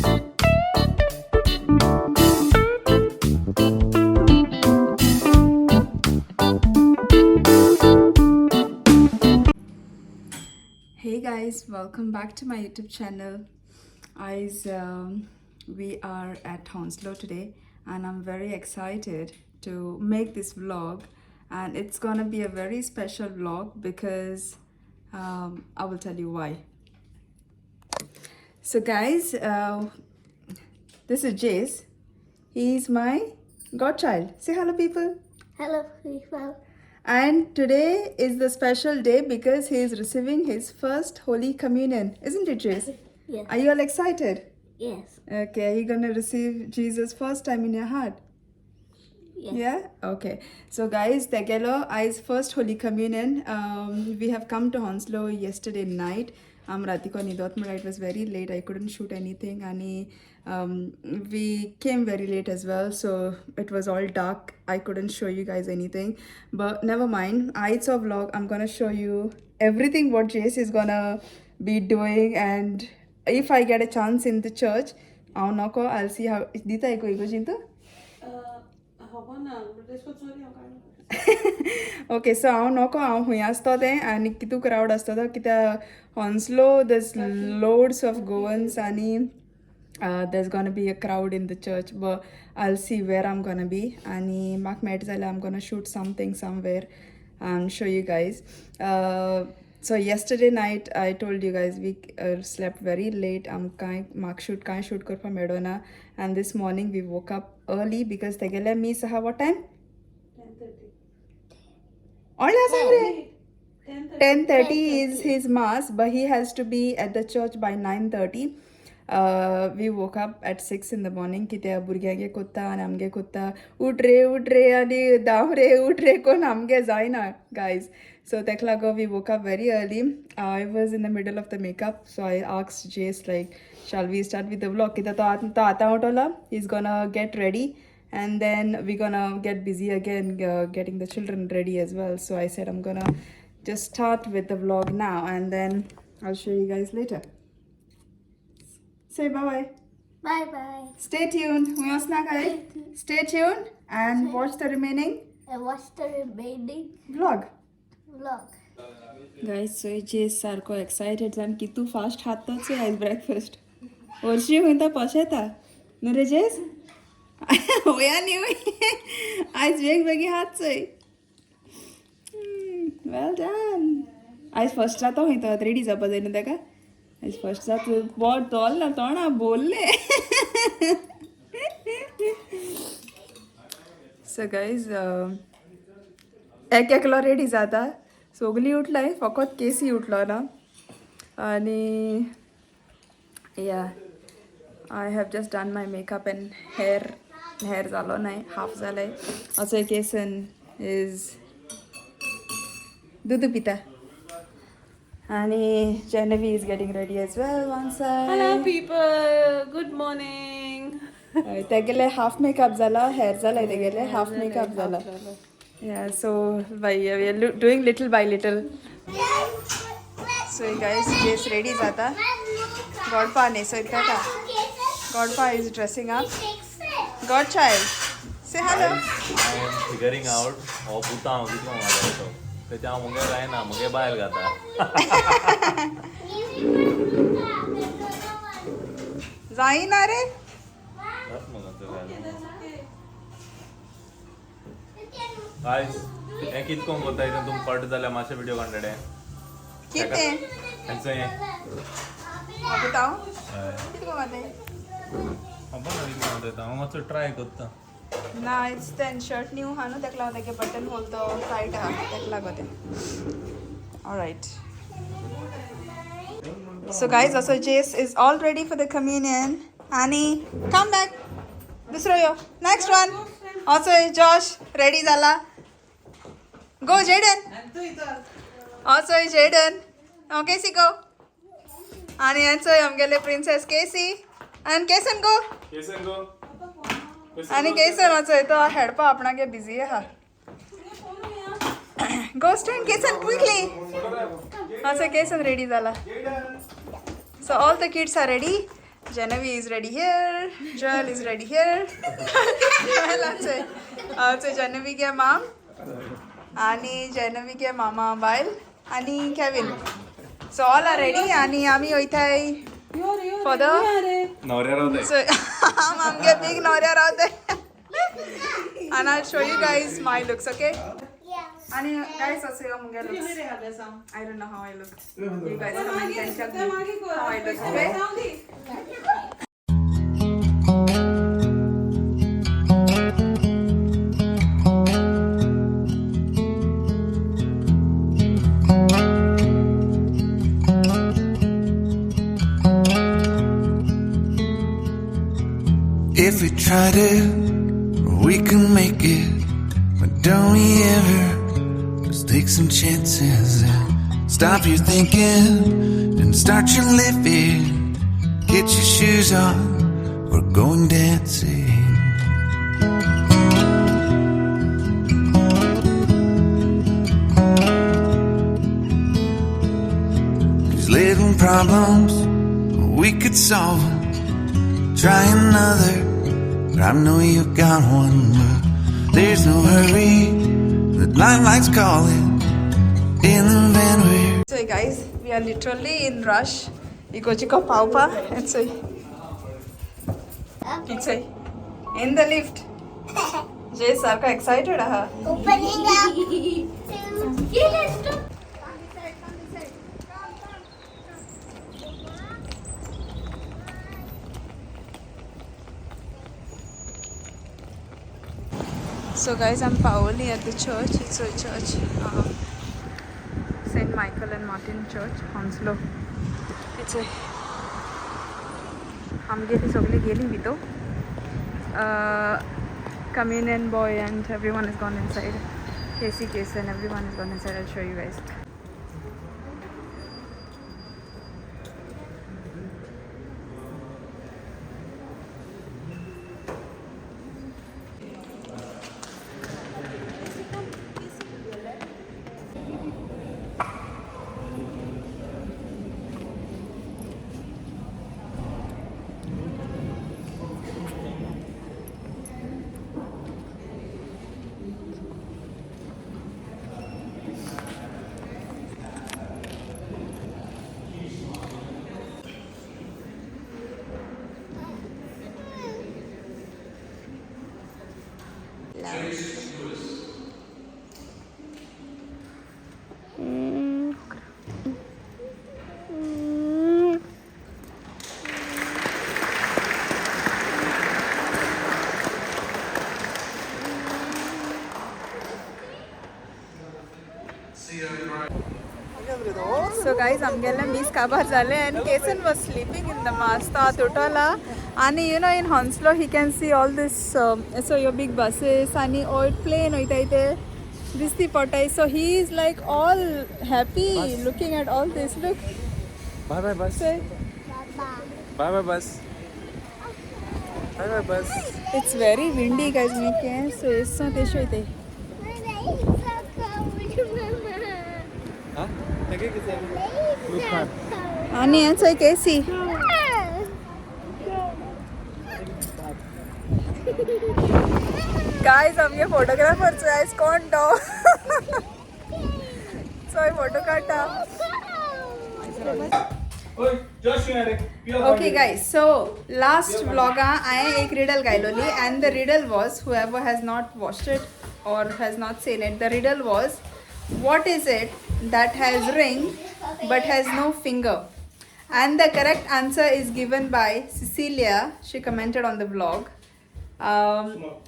Hey guys, welcome back to my YouTube channel. Guys, we are at Hounslow today and I'm very excited to make this vlog, and it's gonna be a very special vlog because I will tell you why. So guys, this is Jace. He's my godchild. Say hello people. Hello, people. And today is the special day because he is receiving his first Holy Communion. Isn't it, Jace? Yes. Are you all excited? Yes. Okay, are you gonna receive Jesus first time in your heart? Yes. Yeah? Okay. So guys, Tegelo, I's first Holy Communion. We have come to Hounslow yesterday night. Ratiko nidot mala. It was very late. I couldn't shoot anything. And we came very late as well. So it was all dark. I couldn't show you guys anything. But never mind. I saw vlog. I'm gonna show you everything what Jace is gonna be doing. And if I get a chance in the church, I'll see how. Dita, ego ego chintu? Okay, so हांव नको हांव खंय आसतो तें आनी कितू crowd आसतो तो कित्याक Hounslow there's loads of Goans आनी there's gonna be a crowd in the church, but I'll see where I'm gonna be. आनी म्हाका मेळटा जाल्यार I'm gonna shoot something somewhere and show you guys. So yesterday night I told you guys we slept very late. कांय म्हाका shoot कांय shoot करपाक मेळना, and this morning we woke up early because तेगेले मीस आहा. What time? Only आसा रे. 10:30 is his mass, but he has to be at the church by 9:30. We woke up at 6 in the morning. कित्याक भुरग्यांगे कोत्ता आनी आमगे कोत्ता उठ रे उठ रे आनी धांव रे उठ रे कोण आमगे जायना गायज. सो तेका लागून we woke up very early. I was in the middle of the makeup, so I asked Jace like, shall we start with the vlog? कित्याक तो आतां उठला, he is gonna get ready and then we're gonna get busy again getting the children ready as well. So I said I'm gonna just start with the vlog now and then I'll show you guys later. Say bye bye. Bye bye. Stay tuned. Stay tuned and watch the remaining And watch the remaining vlog. Vlog. Guys, so Jace सारको excited जावन कितू fast खातोच आयज breakfast. हरशीं खंय पोशेता न्हू रे जेस? होया न्ही, आयज बेग बेगीन हात चोय. Well done. आयज फर्स्ट जाता खंय तो रेडी जावपा जाय न्हू ताका. आयज फर्स्ट जाता बोट दोल्ला तोंडा बोल्ले. सो गायज, एक एकलो रेडी जाता, सगलीं उठलाय, फकत केसी उठलो ना. आनी yeah, I have just done my makeup and hair. Hair जालो नाय, हाफ जालें. असो केसन is दूद पिता आनी Genevieve is getting ready as well one side. Hello people, good morning. तेगेले हाफ मेकअप जाला, हेअर जालाय तेगेले, हाफ मेकअप जाला. Yeah, so by we are doing little by little. So guys, Jace ready जाता. गॉडपा न्हेसयता ताका. Godpa is dressing up. Godchild, say hello. I am figuring out हो पुता हांव कितलो मारता तो तेच्या हांव मुगे जायना, मुगे बायल घाता. जायना रे. जात मगो गायस, हें कित कोण करता इतून तुमकां कळटा जाल्यार मातशें विडियो काडलें. कितें? हेंचो हें. पुता हय. कितें करता? खबर ना कितें करता, हांव मातसो ट्राय करता. ना, it's तें शर्ट न्यू आहा न्हू, तेका लागून तेगे बटन होल तो टायट आहा, तेका लागून तें. Alright. So guys, also Jace is all ready for the communion. Annie, come back. दुसरो यो. Next one. Also Josh ready जाला. Go Jaden. Also Jaden. Now Casey go. आणि यांचो आमगेले प्रिन्सेस केसी आनी केसन गो. केसन गो. आनी केसन वचो तो हेडपा आपणागे बिजी आहा. Go stand Kesan quickly. असो केसन रेडी जाला. So all the kids are ready. Genevieve is ready here. Joel is ready here. Joel आमचे Genevieve गे माम आणि Genevieve गे मामा बायल आणि Kevin. So all are ready आणि आमी वयताय फॉर the नवऱ्या रावताय. So आमगे बीग नवऱ्या रावताय. And I'll show you guys my looks, okay? Yeah. आणि guys असं ह्यो मुगे looks. I don't know how I look. You guys comment and tell me how I look, okay? If we tried it, we can make it. But don't we ever just take some chances and stop your thinking and start your living? Get your shoes on, we're going dancing. These little problems, we could solve 'em. Try another, but I know you got one. But there's no hurry, the limelight's calling. In the van we're So guys, we are literally in rush. Igochiko paupa and so it's a in the lift. Jay सारखा excited आहा. Opening up. Two. Yeah, let's go. So guys, I'm Paoli at the church. It's a church, Saint Michael and Martin Church, Hounslow. It's a आमगेली सगळी गेली भितर. Communion boy and everyone is gone inside. Casey Case and everyone is gone inside. I'll show you guys. So guys, आमगेले मीस काबार जालें and Kesan was sleeping in the mass. तो आतां उठला आनी you know in Hounslow he can see all this, so your big buses आनी old plane वयताय ते दिसती पडटाय. So he is like all happy looking at all this. Look. Bye bye bus. Bye bye bus. Bye bye bus. It's very windy guys. Me case so येसो तेशो वयताय. हा तेगे कितें? आनी हें चोय केसी. गायज, आमगे फोटोग्राफर चोय आयज कोण तो चोय फोटो काडटा. ओके गायज, सो लास्ट व्लॉगा हांवें एक riddle गायलोली and the riddle was, whoever has not watched it or has not seen it, the riddle was, what is it that has ring but has no finger? And the correct answer is given by Cecilia. She commented on the vlog.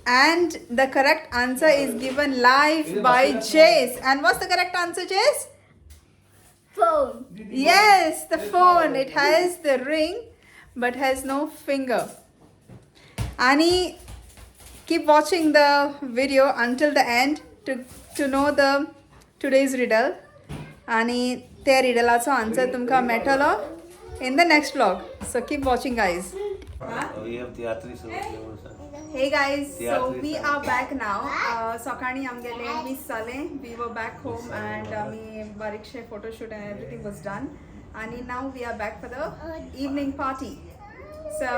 And the correct answer is given live by Jace. And what's the correct answer, Jace? Phone. Yes, the phone. It has the ring but has no finger. Ani, keep watching the video until the end to know the today's riddle. आणि त्या रिडलाचो answer तुमकां मेळटलो in the next vlog. So keep watching, guys. Hey guys, so we are back now. सकाळी आमगेले मीस जालें, we were back home and आमी बारीकशे photoshoot and everything was done. आणि now we are back for the evening party. So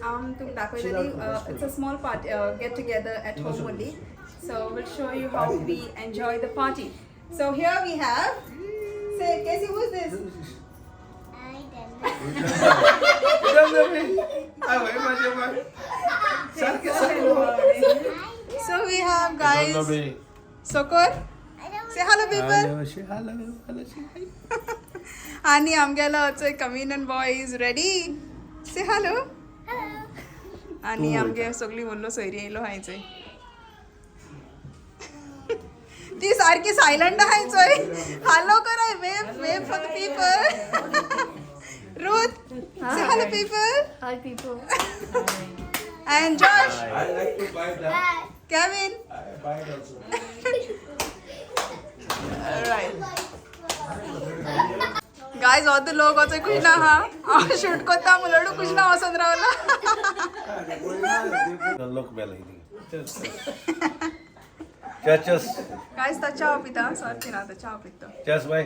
तुमकां दाखयतली, it's a small party, get together at home only. So will show you how we enjoy the party. So here we have, say Casey, who is this? I don't know. So we have, guys, Sokor. I don't Say hello, people. आणि आमगेलो चोय कमीनन boy is ready. Say hello. आणि आमगे सगळी व्हडलो सोयरी येयलो हाय चोय. ती सारकी सायलंट आहाय चोय. हॅलो कराय, wave wave for the people. Ruth, say hello people. Hi people. And Josh. I like to buy that. Bye. Kevin. I buy it also. Right guys, अर्ध लोक वचोय कुछ ना हा, हांव शूट कोत्ता मुलडू कुछ ना वचोन रावला. लोक मेला. चर्चस. गायज, तो चाव पिता, सॉरी, पिना तो चाव पिता. चर्च बाय.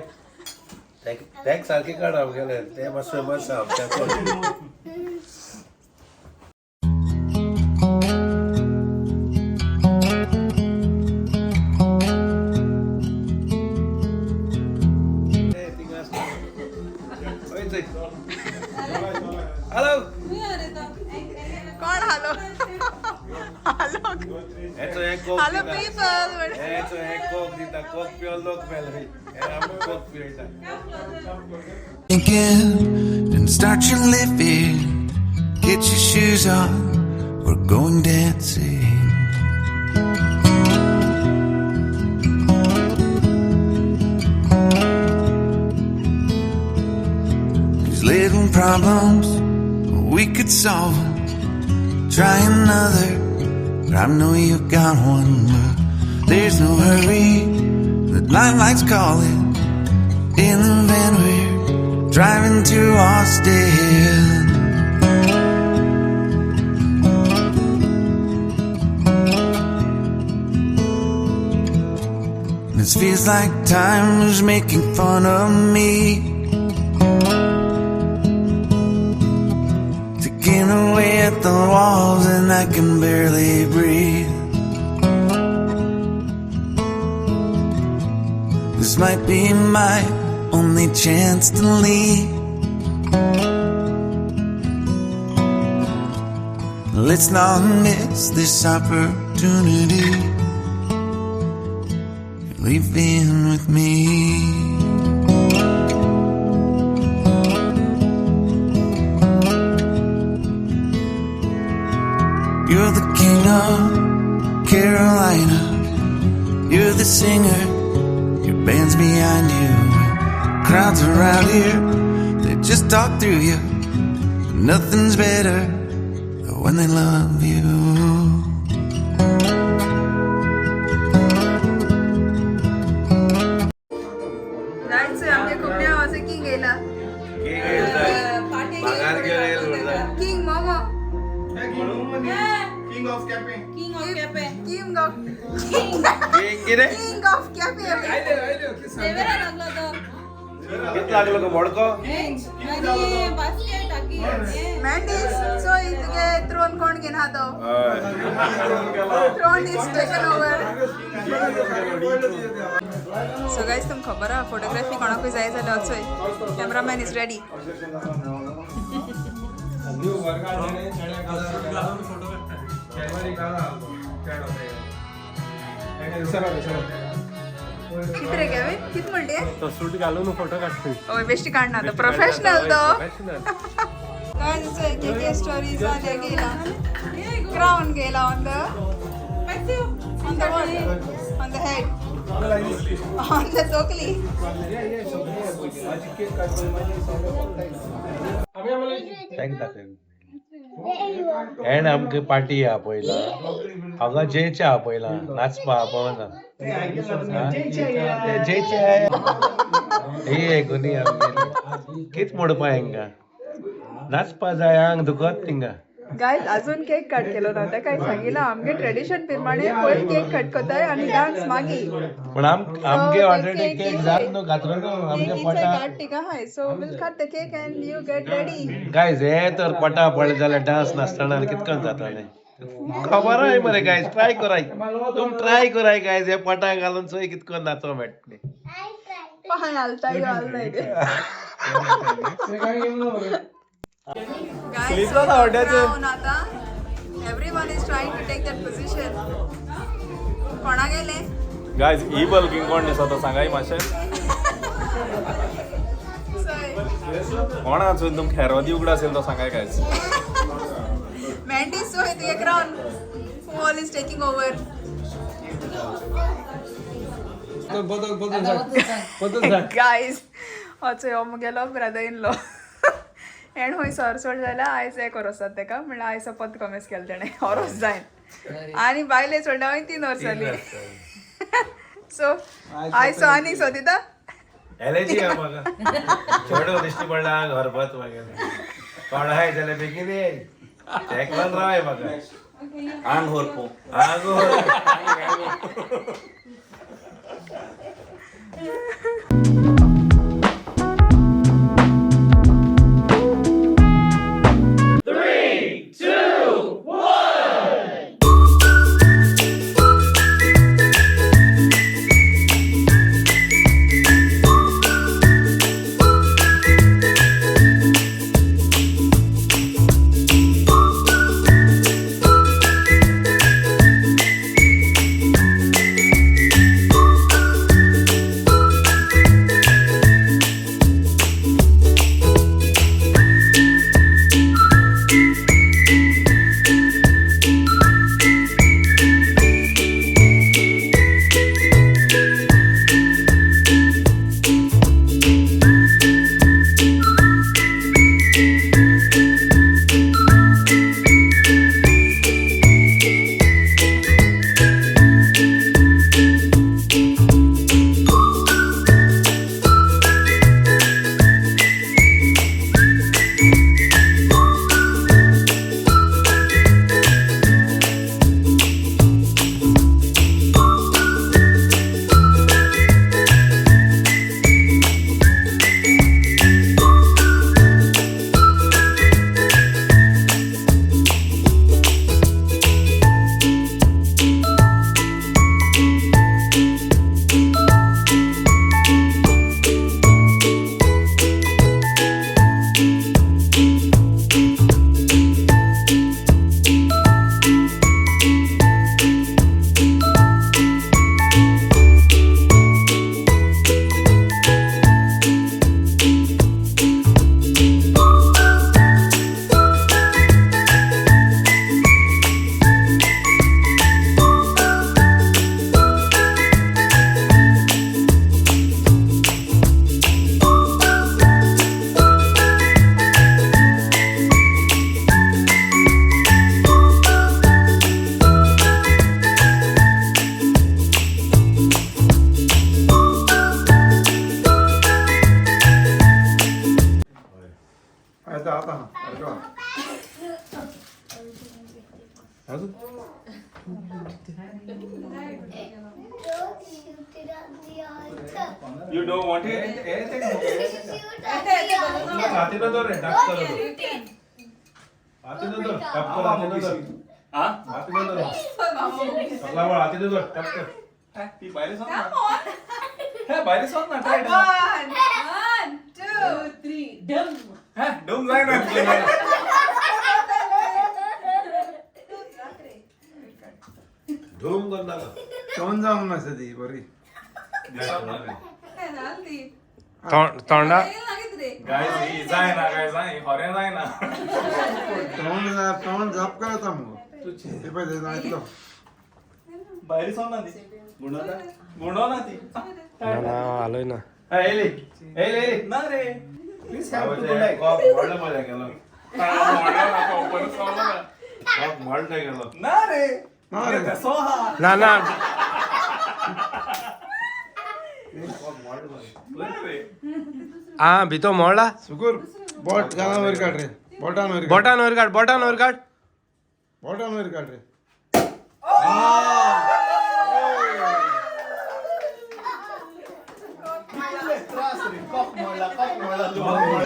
टॅक्स सारखे काढ आमगेले, ते मातशें फेमस आसा आमच्या. हॅलो. कोण हालो हालो? हेचो एक कोक. हालो पीपल. हेचो एक कोक दिता, कोक पिवन लोक मेले. हे आमी Coke पिवयता. Thinking and start your living. Get your shoes on, we're going dancing. These little problems, we could solve 'em. Try another, but I know you got one. But there's no hurry, the limelight's calling. In the van we're driving to Austin. This feels like time is making fun of me. Ticking away at the walls and I can barely breathe. This might be my only chance to leave. Let's not miss this opportunity. You're leaving with me. You're the king of Carolina. You're the singer. Your band's behind you. Crowds around here, they just talk through you. Nothing's better than when they love you. जायचंय आमगे कोंकण्या आवाज king येयला. भागार घेवन येयला म्हणटा. King momo. King of Quepem. King of king कितें? King of cafe. देवेरा लागलो तो. कित लागलो गो मोडको? आणि बास्केट टाकी. मॅन्डीस, चोय तुगे थ्रोन कोण घेना तो. हय. Throne is taken over. So guys, तुमकां खबर आहा, फोटोग्राफी कोणाकूय जाय जाल्यार चोय, कॅमेरामॅन is ready. कित रे केविन, कित म्हणटे? तो सूट घालून फोटो काडटा. हय, बेश्टी काडना तो, प्रोफेशनल तो. गायज, चोय के के स्टोरीज गेला, क्राऊन गेला on the what, on the head, on the तोकली. Thank दाखय. एंड आमकां पार्टी आपयला हांगा, जेचे आपयला नाचपा आपोवना जेचे. ही आयकुनी आमगेली कित म्हणपा हेंका, नाचपा जाय, आंग दुखत थिंगा. गायज अजून केक कट केलो ना. ताका सांगिला आमगे ट्रेडिशन प्रमाणे पयर केक कट कोताय आणि डान्स मागीर. पण आमगे ऑलरेडी केक जात न्हू घातलो न्हू आमच्या पोटा. काट टिका हाय, so will cut the cake and you get ready. Guys, हे तर पोटा पडले जाल्यार डान्स नासतना कितकन जातालें खबर आहे मरे. गायज, ट्राय कराय, तुम ट्राय कराय गायज. हे पोटा घालून चोय कितकन नाचो मेळटलें. पांय हालताय हालताय. Sleep जाता हड्ड्याचेर. आता everyone is trying to take that position. कोणा गेले? गायज, ही बल्किंग कोण दिसता तो सांगाय मातशें. चोय. कोण आसून तुम खेरवादी उगडा असेल तो सांगाय गायज. Mandy, so तुगे crown who all is taking over? Guys, होचो हो मुगेलो ब्रदर इन लॉ. हेण खंय सरसोड जाल्यार आयज एक वरोस जाता तेका. म्हणल्यार आयज सपत कॉमेस केलें तेणें, ओरोस जायन आनी बायले सोडल्या हांवें 3 वर्स जाली. सो आयज सो आनी सो दिता. एलर्जी आहा म्हाका, चेडो दिश्टी पडला घरभात मागीर कोण आहाय जाल्यार बेगीन येय, तेक लागून रावाय म्हाका. आंग होरपू. आगो. Don't shoot it at the altar. You don't want it. Shoot at the altar. हातीन धर रे, टाप कर. हातीन धर, टाप कर, हातीन धर. हा. हातीन धर सगळा वळ, हातीन धर, टाप कर. ती भायर सोड ना. हे भायर सोड ना, try. One, one, two, three, डम. डोम जायना. धूम कर नाका. तोंड जावंक नासता ती बरी. काय जाल ती? तोंडा. लागीत रे. गायज, ही जायना गायज, ही खरें जायना. तोंड तोंड झाप करता मुगो ते पळय ते इतलो. भायर सोड ना ती. गुंडो गुंडो ना ती. ना, आलोय ना. हा, येयली येयली येयली. ना रे, प्लीज. कॉप व्हडलो मजा केलो. कॉप व्हडलो गेलो. ना रे. ना रे. तसो हा. ना ना. ना रे. आ भितो मोडला. सुकूर बोट घाला वयर काड रे, बोटान वयर काड. बोटान वयर काड, बोटान वयर काड. बोटान वयर काड रे. On the way.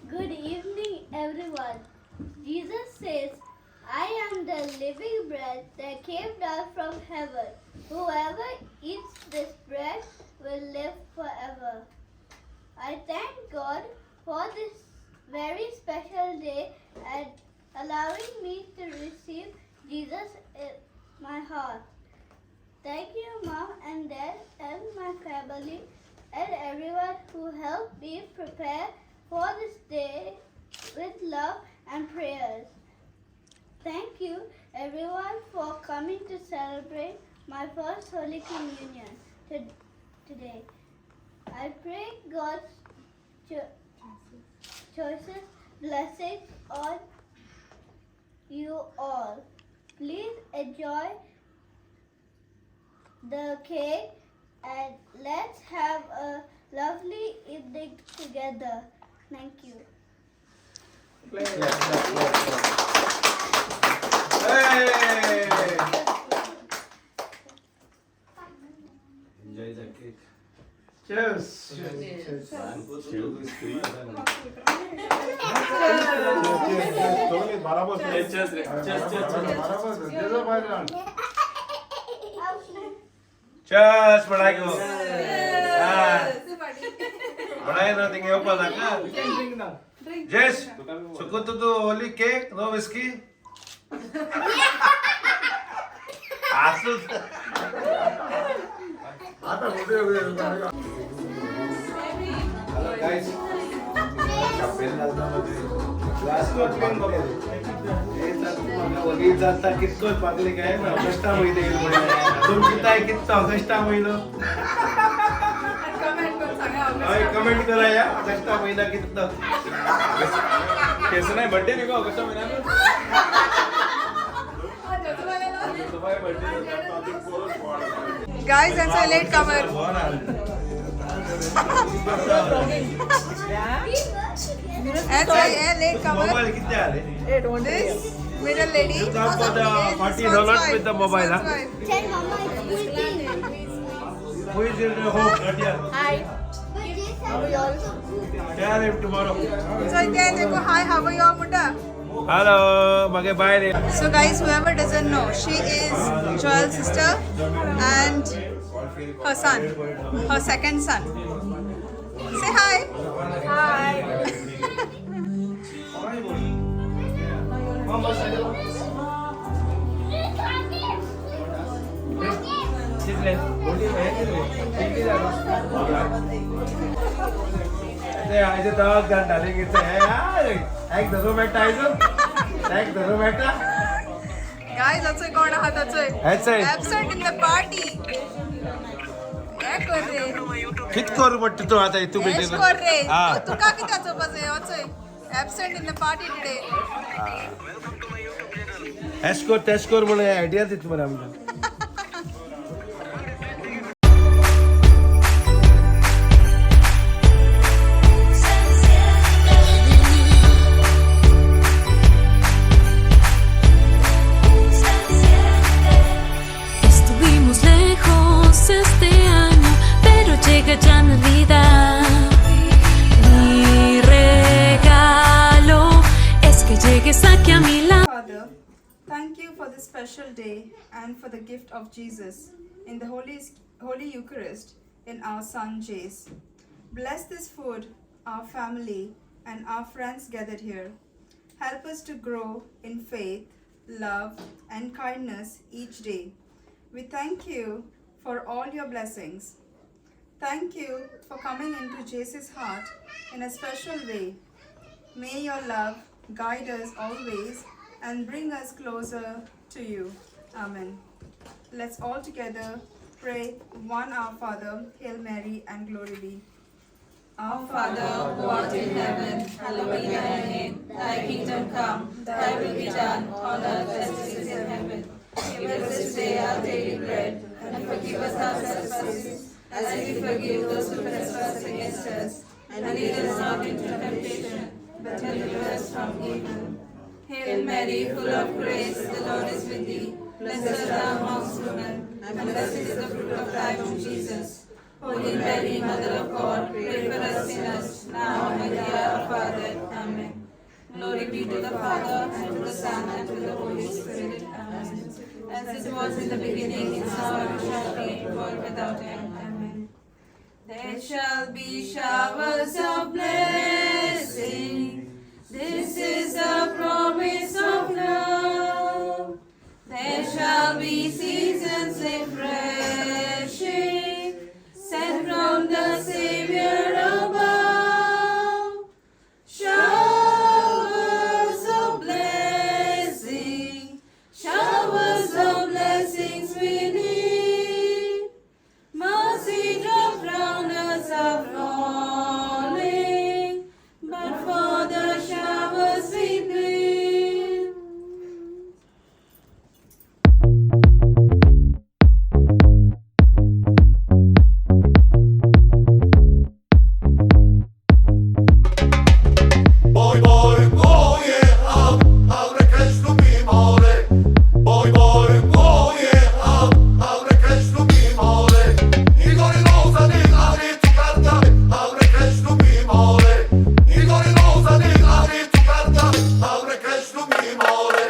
Good evening, everyone. Jesus says, I am the living bread that came down from heaven. Whoever eats this bread will live forever. I thank God for this very special day and allowing me to receive Jesus in my heart. Thank you, Mom and Dad, and my family, and everyone who helped me prepare for this day with love and prayers. Thank you, everyone, for coming to celebrate my first Holy Communion today. I pray God's choices, blessings on you all. Please enjoy the cake and let's have a lovely evening together. Thank you. Enjoy the cake. Cheers. One, two, three. बराबर. Cheers, रे. Cheers, cheers, cheers. बराबर तेजो भायर रान. Cheers, बडायको. बडाय ना थिंगा येवपा नाका. Jess, सुकून तू only cake, no whiskey. आसूच. आता कुठे. Hello guys. वगीत जाता कितको पागले काय ना ऑगस्टा म्हयनो येईल म्हणून दोन किताय कितना ऑगस्टा म्हयनो. हय, कमेंट करा या ऑगस्टा महिना कितना. केस नाही बर्थडे नाही का ऑगस्टच्या महिन्यात? Birthday. Guys, I'm so late comer. And so yeah, late comer. Mobile किती आले? This middle lady. You come for the is party, Swan's no, not wife. with the mobile, Swan's huh? wife. Tell Mama it's squeaking. Who is in the home? Not here. But this has also poop. Tell him tomorrow. So then they go, hi, how are you, Munda? Hello, mage bye रे. So guys, whoever doesn't know, she is Joel's sister and her son, her second son. Say hi. Hi. ऐसे ऐसे दवा जान डालेंगे तो है यार. एक धरो बेटा आयजो. एक धरो बेटा. Guys, also कोण आहा ताचोय? ऐसे. Absent in the party. हे कर रे. कित करू पडटा तू आता तू एश कर रे. हा. तुका कित्याक चोवपाचें? वचोय. Absent in the party today. एश कर तेश कर म्हणून आयडिया दिता मरे आमकां. Estuvimos lejos este año, pero llega ya Navidad. Mi regalo es que llegues aquí a mi lado. Father, thank you for this special day and for the gift of Jesus in the Holy Eucharist in our son Jace. Bless this food, our family, and our friends gathered here. Help us to grow in faith, love, and kindness each day. We thank you for all your blessings. Thank you for coming into Jace's heart in a special way. May your love guide us always and bring us closer to you. Amen. Let's all together pray one Our Father, Hail Mary, and Glory be. Our Father, who art in heaven, hallowed be thy name. Thy kingdom come, thy will be done, on earth as it is in heaven. Give us this day our daily bread, and forgive us our trespasses, as we forgive those who trespass against us. And lead us not into temptation, but deliver us from evil. Hail Mary, full of grace, the Lord is with thee. Blessed art thou amongst women, and blessed is the fruit of thy womb, Jesus. Holy Mary, Mother of God, pray for us sinners, now and at the hour of our death. Amen. Glory be to the Father, and to the Son, and to the Holy Spirit. Amen. As it was in the beginning, is now, and shall be, world without end. Amen. There shall be showers of blessing. This is the promise of love. There shall be seasons refreshing, sent from the Savior above. Showers of blessing, showers of blessings we need. Mercy drops round us are falling, but for the showers we plead. Boj, boj, boje, al mi more. Boj, boj, boje, al mi more. Igor loza ni ari tu carta, al mi more. Igor loza ni ari tu carta, al mi more.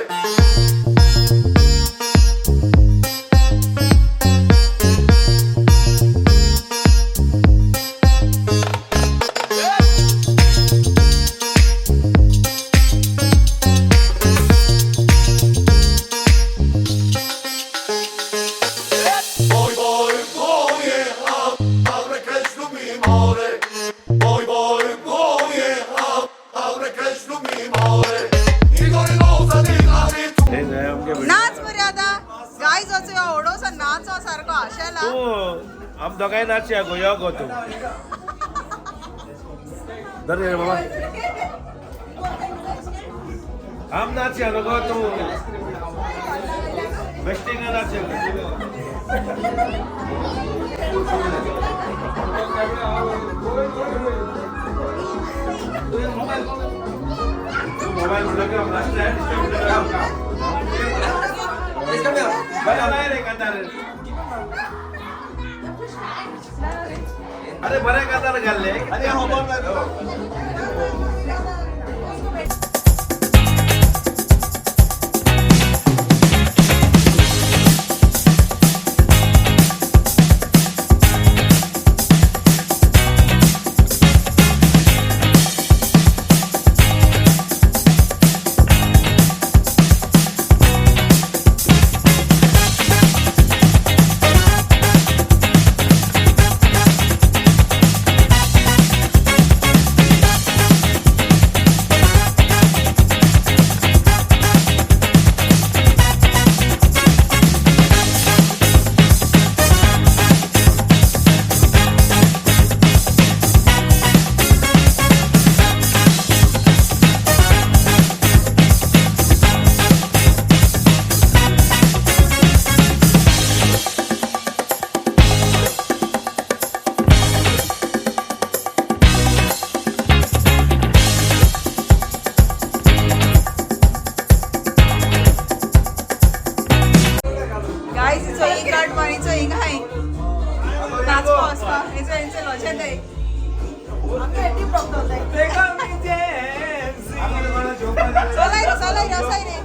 Boj, boj, boje, al mi more. Boj, boj, boje, al mi more. Igor loza ni ari tu नाच मरे आता guys वचूया ओडोसा नाच हो सारको आशेला. तूं आम दोगांय नाचया गो, यो गो तूं. धर रे बाबा, आम नाचया न्हू गो तूं, बेश्टें नाचया गो. तूं मोबायल म्हणलो बरें नाही रे कांतार. अरे बरें कांतार घाल्ले. अरे गायज हिचो ही कार्ड मारीचो हिंगा हाय नाचपा वचपा हेचो हेंचे लॉजेंत हाय आमकां एटी प्रॉब्लम जाय. चलाय रे, चलाय रे, असाय रे.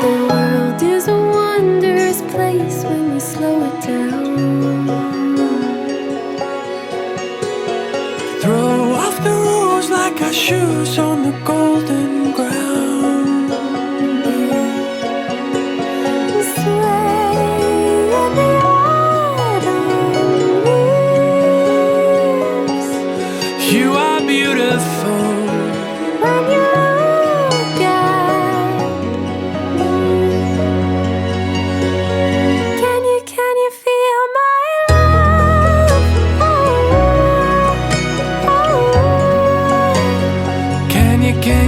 The world is a wondrous place when you slow it down. Throw off the rules like our shoes on the golden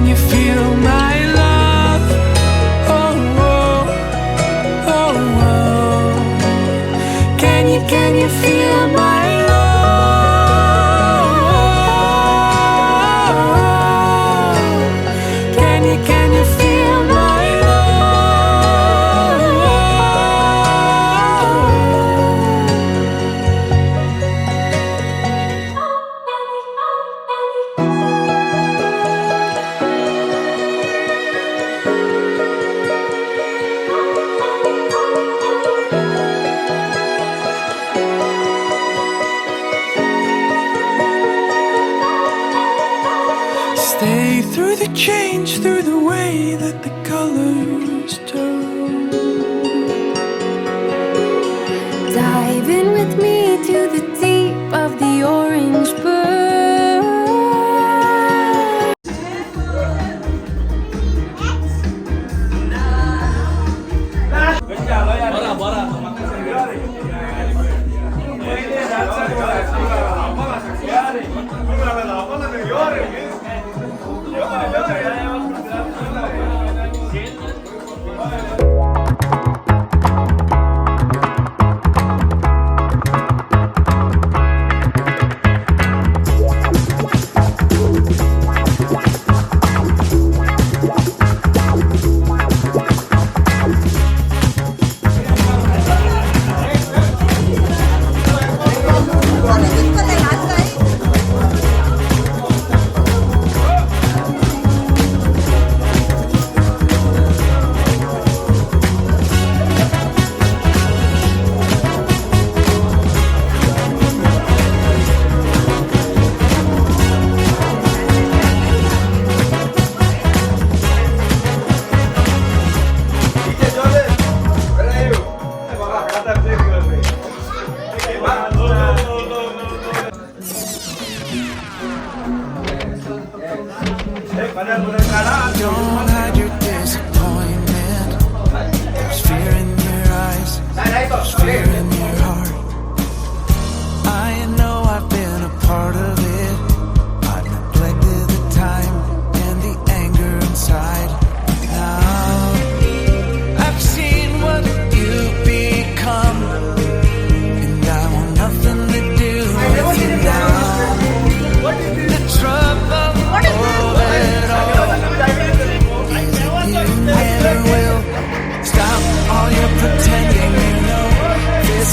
Can you feel my love? Oh, oh, oh, oh. Can you feel my love? Can you feel my love? Stay through the change, through the way that the colors turn. Dive in with me to the deep of the orange bird. Don't hide your disappointment. There's fear in your eyes, there's fear in your heart. I know I've been a part of it. I've neglected the time and the anger inside. Now I've seen what you've become, and I want nothing to do with you now. The trouble of it all is that you never will. Stop all your pretending you know this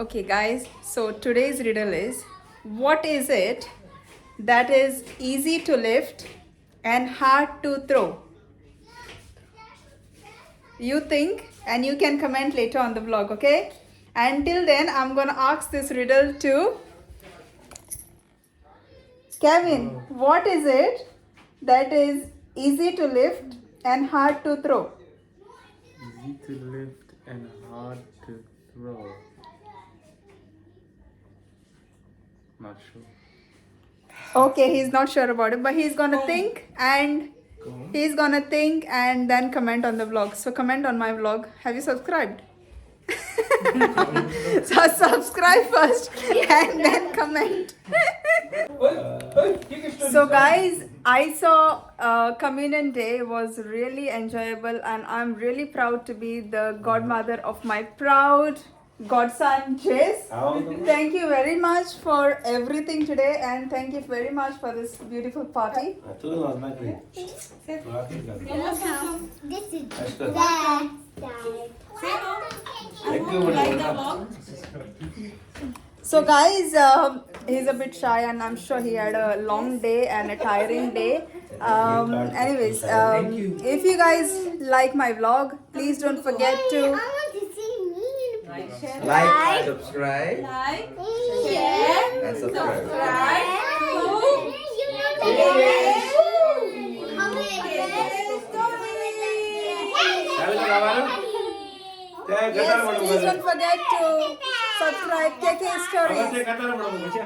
Okay guys, so today's riddle is, what is it that is easy to lift and hard to throw? You think, and you can comment later on the vlog, okay? Until then, I'm gonna ask this riddle to Kevin. What is it that is easy to lift and hard to throw? Easy to lift and hard to throw. Not sure. Okay, he's not sure about it, but he's gonna think and he's gonna think and then comment on the vlog. So comment on my vlog. Have you subscribed? So subscribe first and then comment. So guys, I saw Communion Day was really enjoyable, and I'm really proud to be the godmother of my proud godson Jace. Thank you very much for everything today, and thank you very much for this beautiful party. This is that side. So guys, he's a bit shy, and I'm sure he had a long day and a tiring day. Anyways, if you guys like my vlog, please don't forget I to want to see me in the picture. Like, subscribe, Like, Share. and subscribe. You know the Yes, please don't forget to subscribe KK Stories.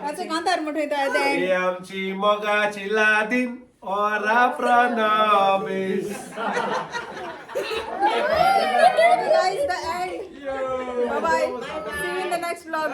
अच्छा कांतार मोठे येतं at the end. हे आमची मोगाची लादीन ओरा प्रणॉबिस. Okay guys, the end. Bye bye. See you in the next vlog.